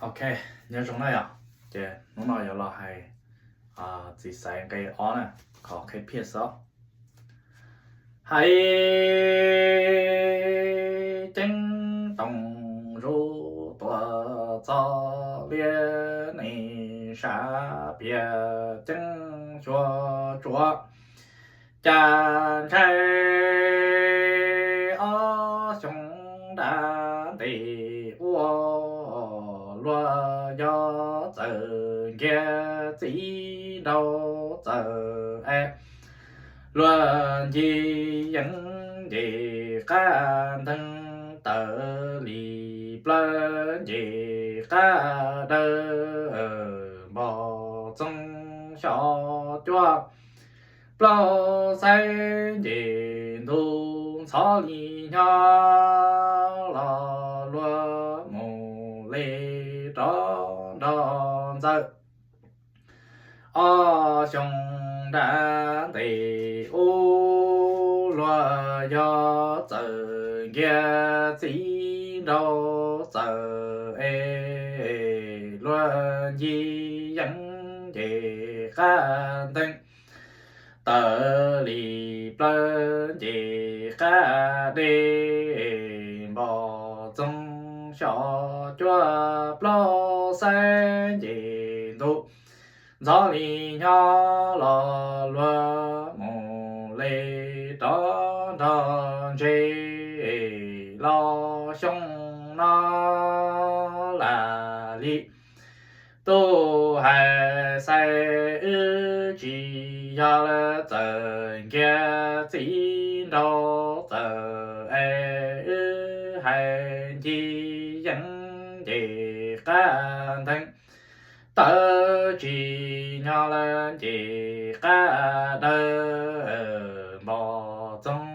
Ok, nyob zoo na yom. Ces hnub no yuav los hais txiv xaiv nqe ob na, qhov qheb phiaj xwb. Hais ceeb toom zuj tuam txog liab, nim sab pias ceeb xyuas tsuav cas ntshai. Ob xyoo nrab ntes ua luag yog txawm nkiag txiv nraug txawm es luag ncig yeeb nce qab nteeg, tawm li plawv nce qab dawb, npog txoog xyov cuaj plaub xaiv nce ntug, ntxhov li nyob los luag mus li rov nrog ntxawm. Ob xyoo nrab ntes ub luag yog txawm nkiag txiv nraug txawm es luag ncig yeeb nce qab nteeg, tawm li plawv nce qab deb, npog txoog xyov cuaj plaub xaiv nce ntug, ntxhov li nyob los luag mus li rov nrog ntse. Los xyoo no lam li tub hais xaiv, wb tsis yog lawv txawm nkiag txiv nraug txawm es wb hais ncig yeeb nce qab nteeg, tawm tsis nyob lawv nce qab dawb, npog txoog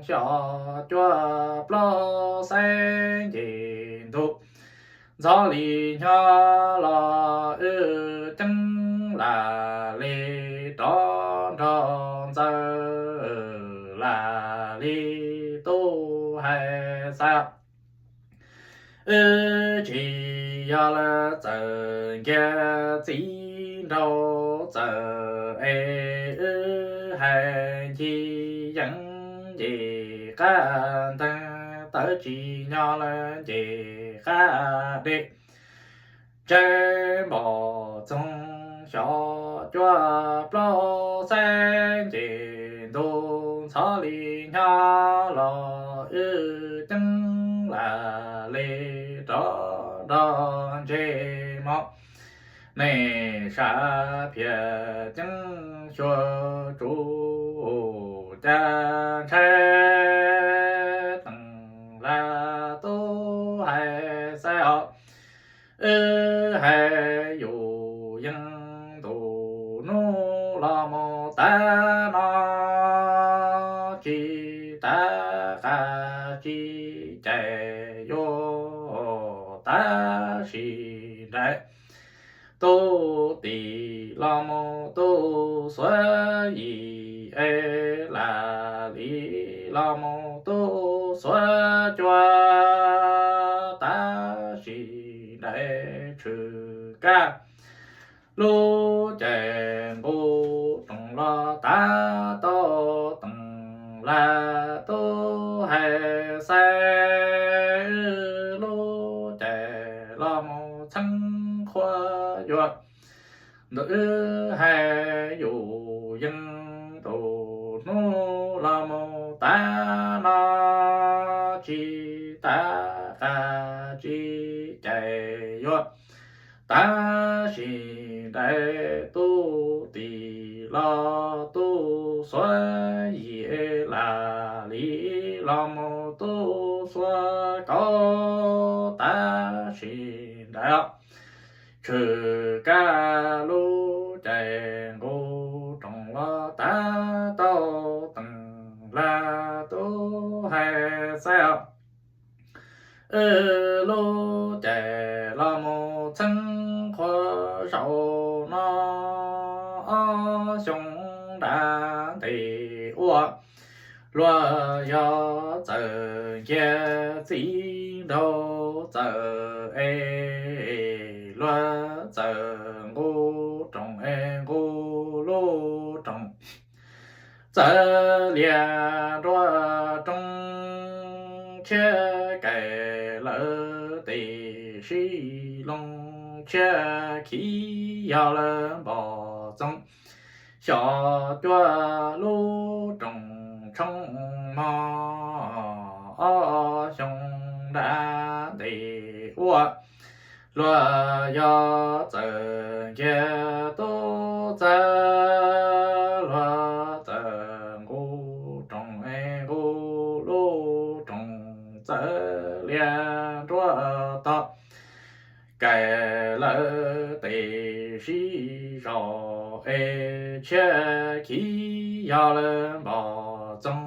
xyov cuaj plaub xaiv nce ntug, ntxhov li nyob los wb ceeb lam li rov nrog ntxawm, lam li tub hais xaiv, wb tsis yog lawv txawm nkiag txiv nraug txawm es wb hais ncig yeeb nce qab nteeg, tawm tsis nyob lawv nce qab deb, ntshai npog txoog xyov cuaj plaub xaiv nce ntug, ntxhov li nyob los wb ceeb lam li rov nrog ntse mog. Nej sab phiaj ceeb xyuas tsuav cas ntshai, teem lam tub hais xaiv os. Wb hais yus yeej ntu nub los mus tas no, tsis tas qas tsis cais yuav, tab sis nraim tub tim los mus tub xuav yim es lam li los mus tub xuav cua, tab sis nraim tshwm kaj lub caij nqus roos los tas tau teem lam tub hais xaiv, wb lub caij los mus txheeb qhua yuav, ntawm wb hais yus yeej ntu nub los mus tas no, tsis tas qas tsis cais yuav, tab sis nraim tub tim los tub xuav yim lam li los mus tub xuav kaum, tab sis nraim tshwm kaj lub caij nqus roos los tas tau teem lam tub hais xaiv os. Wb lub caij los mus txheeb qhua zaum no, ob xyoo nrab ntes ua luag yog txawm nkiag txiv nraug txawm es txawm nqus rooj es nqus lub rooj, txawv lias nruab rooj tshiab kaim lawm tim sib loo tshiab khiv yog lawm npom txoov xyom cuaj lub rooj tshoob mog ob xyoo nrab ntes ua. Luag yog txawm nkiag tub txawv, luag txawm nqus rooj es nqus lub rooj, txawv lias nruab tog kaim lawm tim sib zos es tshiab khiv yog lawm npom txoov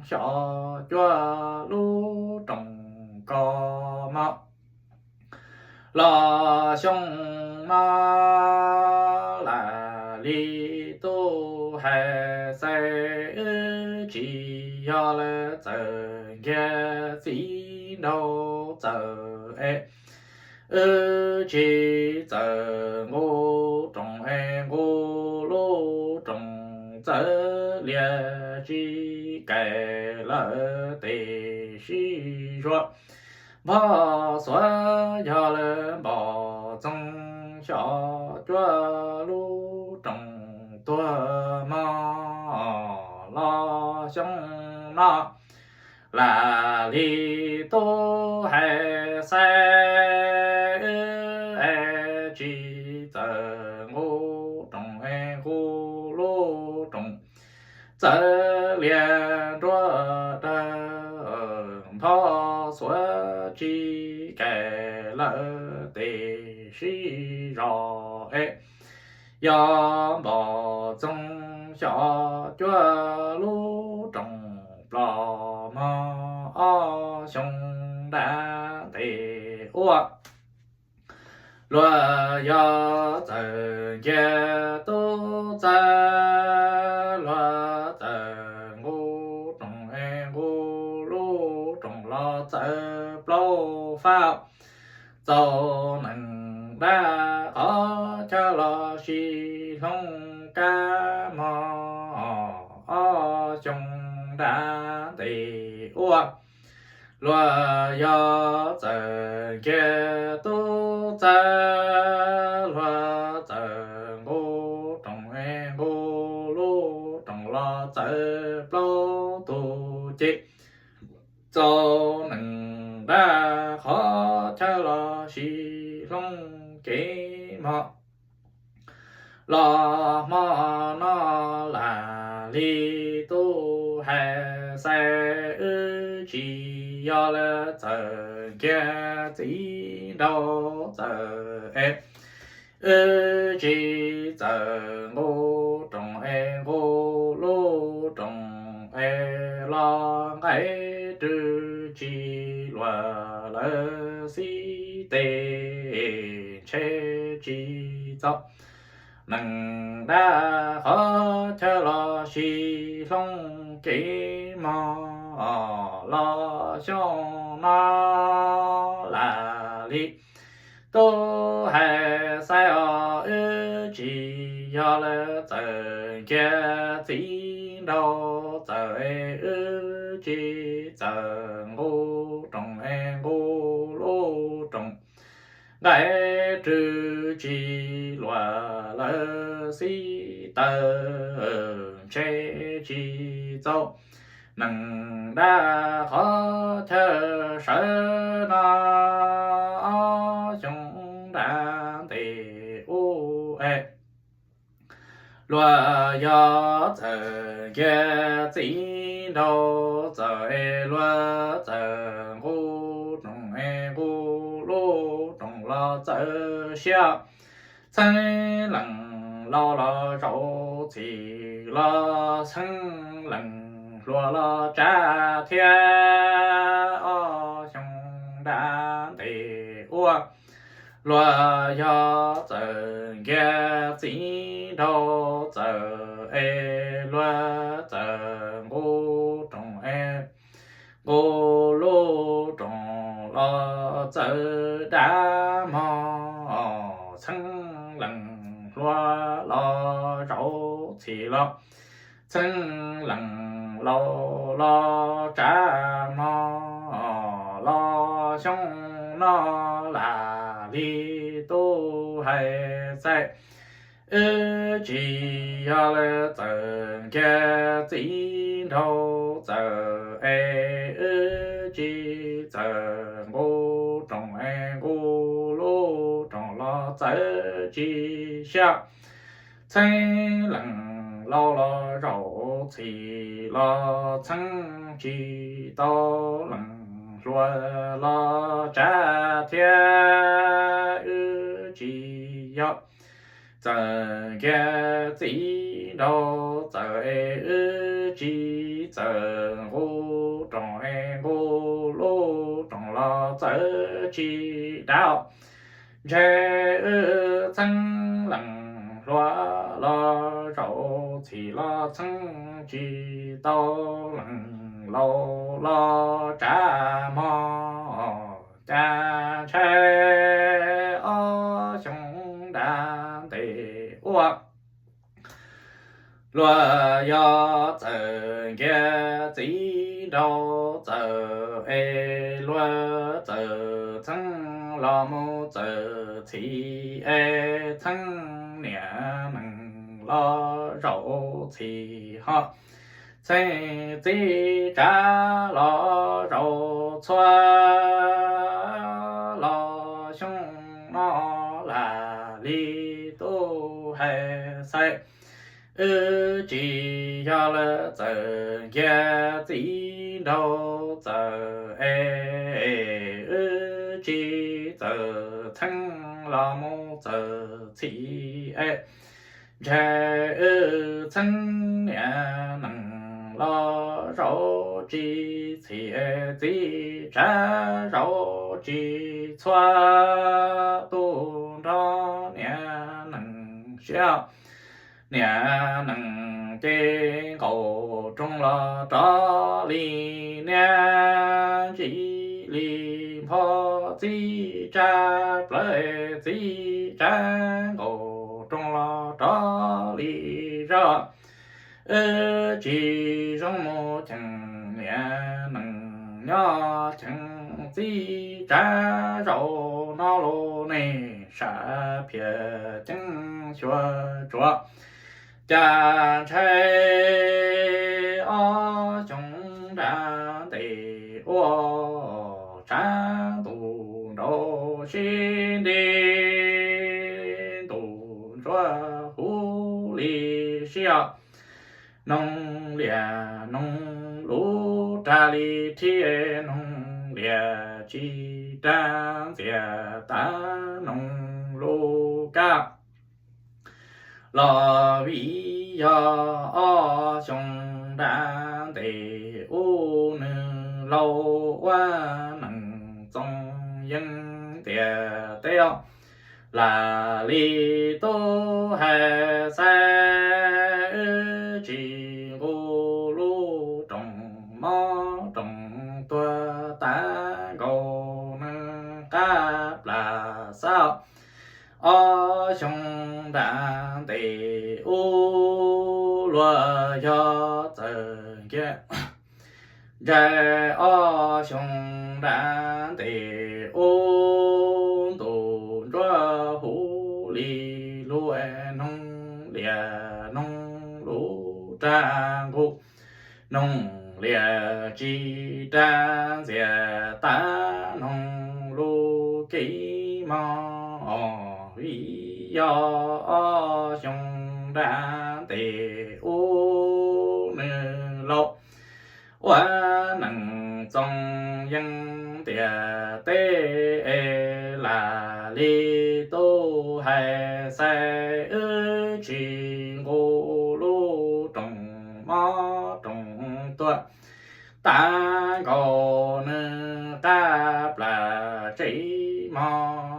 xyom cuaj lub rooj ko mog. Los xyoo no lam li tub hais xais, wb tsis yog lawm txawm nkiag txiv nraug txawm es, wb tsis txawm nqus rooj es nqus lub rooj, txawv lias tsis kaim lawm tim sib zuag. Npog xuav yog lawm npom txoov xyom cuaj lub rooj tuag mog. Los xyoo no lam li tub hais xais, wb tsis txawm nqus rooj es nqus lub rooj, txawv lias nruab dawg, npog xuav tsis kaim lawm tim sib zos es, yog npom txoov xyom cuaj lub rooj plos mog ob xyoo nrab ntes ua. Luag yog txawm nkiag tub txawv, luag txawm nqus rooj es nqus lub rooj los txawv plaub fab, txaus neeg dab qhov chaw los sis hloov kab mog ob xyoo nrab ntes ua. Luag yog txawm nkiag tub txawv, luag txawm nqus rooj es nqus lub rooj los txawv plaub tug ceg, txaus neeg dab qhov chaw los sis hloov kev mog. Los hmo no lam li tub hais xais, wb tsis yog lawm txawm nkiag txiv nraug txawm es, wb tsis txawm nqus rooj es nqus lub rooj es los nqaij rwg tsis luag lawm xib teg ntshe tsis txaus neeg dab qhov chaw los sis hloov kev mog. Los xyoo no lam li tub hais xais os, wb tsis yog lawm txawm nkiag txiv nraug txawm es, wb tsis txawm nqus rooj es nqus lub rooj, nqaij rwg tsis luag lawm xib tawg ntshe tsis txaus neeg dab qhov chaw sawv no ob xyoo nrab ntes ua es. Luag yog txawm nkiag txiv nraug txawm es, luag txawm nqus rooj es nqus lub rooj los txawv siab, txheeb leej laus los zaum txim los txheeb leej hluas los tsav thiab ob xyoo nrab ntes ua. Luag yog txawm nkiag txiv nraug txawm es, luag txawm nqus rooj es nqus lub rooj los txawv dab mog txheeb lees hluas los zaum txhim los txheeb lees laus los tsav hmo los xyoo no lam li tub hais xaib. Wb tsis yog lawv txawm nkiag txiv nraug txawm es wb tsis txawm nqus rooj es nqus lub rooj los txawm tsis siab. Txheeb lees laus los zaum txhim los txheeb tsis tau lees hluas los tsav thiab wb tsis yog txawm nkiag txiv nraug txawm es wb tsis txawm nqus rooj es nqus lub rooj los txawm tsis dav. Ntshe wb txheeb lees hluas los zaum txhim los txheeb tsis tau lees laus los tsav hmo cas ntshai ob xyoo nram ntes ua luag yog txawm nkiag txiv nraug txawm es luag txawm txheeb los mus txawm txhim es txheeb niam nees los zaum txhim ho txheeb txiv tsav los zaum txhua los xyoo no lam li tub hais xaib. Wb tsis yog lawv txawm nkiag txiv nraug txawm es wb tsis txawm txheeb los mus txawm txhim es ntshe wb txheeb niam nees los zaum tsis txhim es txiv tsav zaum tsis txhua. Tub nrog niam nees siab niam nees ces nqus rooj los rov li niab ntsis li npho txiv tsav plawv txiv tsav nqus rooj los rov li zog. Wb tsis zoo mus cheem niam nees nyob cheem txiv tsav zaum no los nej sam phiaj ceeb xyuas tsuav cas ntshai ob xyoo nram ntes ua tshav ntuj nraug sib nti ntuj ntsuab huv li siab. Noog liam noog lub rag li rhib, noog liam tsis rag ntxias tas noog lub kab. Los vim yog ob xyoo nram ntes ub nws laus ua neeg txoos yeej tias teb os. Lam li tub hais xaib, wb tsis nqus lub rooj mob rooj tuag tas nkaus nws qab plas xab. Ob xyoo nram ntes ub luag yog txawm nkiag ntshai ob xyoo nram ntes ub ntuj ntsuab huv li lub noog liam noog lub rag nqus. Noog liam tsis rag ntxias tas noog lub kev mob os, vim yog ob xyoo nram ntes ub nws laus ua neeg txoos yeej tias teb es lam li tub hais xaib, wb tsis nqus lub rooj mob rooj tuag tas nkaus nws qab plas tsev mog.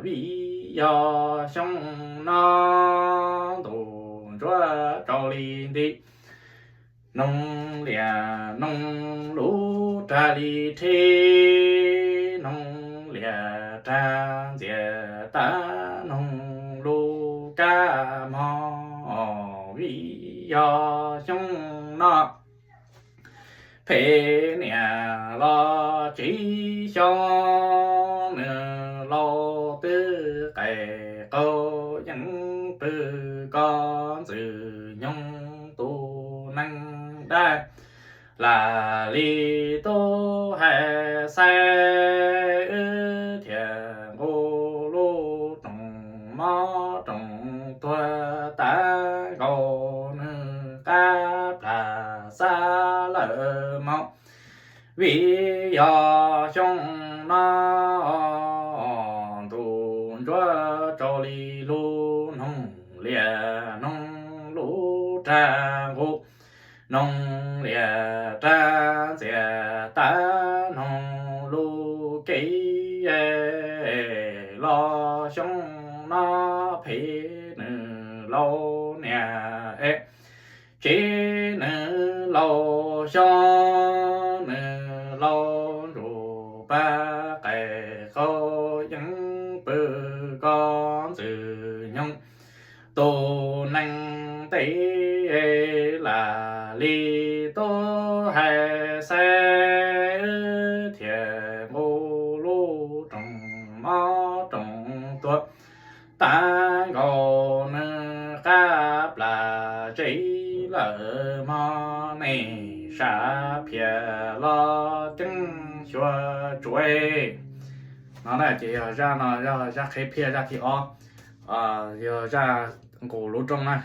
Vim yog xyoo no ntuj ntsuab rau li nti, noog liam noog lub rag li rhib, noog lias rag ntxias tag noog lub kab mog. Vim yog xyoo no phem niam los tsis xyov, nws laus twb qes qaug yeeb pw koj ntxwg nyoog. Tus neeg dab lam li tub hais xaiv, wb thiaj nqus lub rooj mob rooj tuag. Tag nkaus nws qab plas xab lawm mog. Vim yog xyoo no ntuj ntsuab tsaus li lub noog lias noog lub rag nqus, noog lias rag ntxias tag noog lub kev. Los xyoo no phem nws laus niam es, tsis nws laus xyov, nws laus ntsuj pag qes qaug yeeb pw koj ntxwg nyoog. Tus neeg dab lam li tub hais xaiv, wb thiaj nqus lub rooj mob rooj tuag. Tag nkaus nws qab plas zeb lawm mog. Nej sab phiaj los ceeb xyuas tsuav. No na ces yog zaj no yog zaj qhia phiaj zaj thib ob, yog zaj nqus lub rooj na.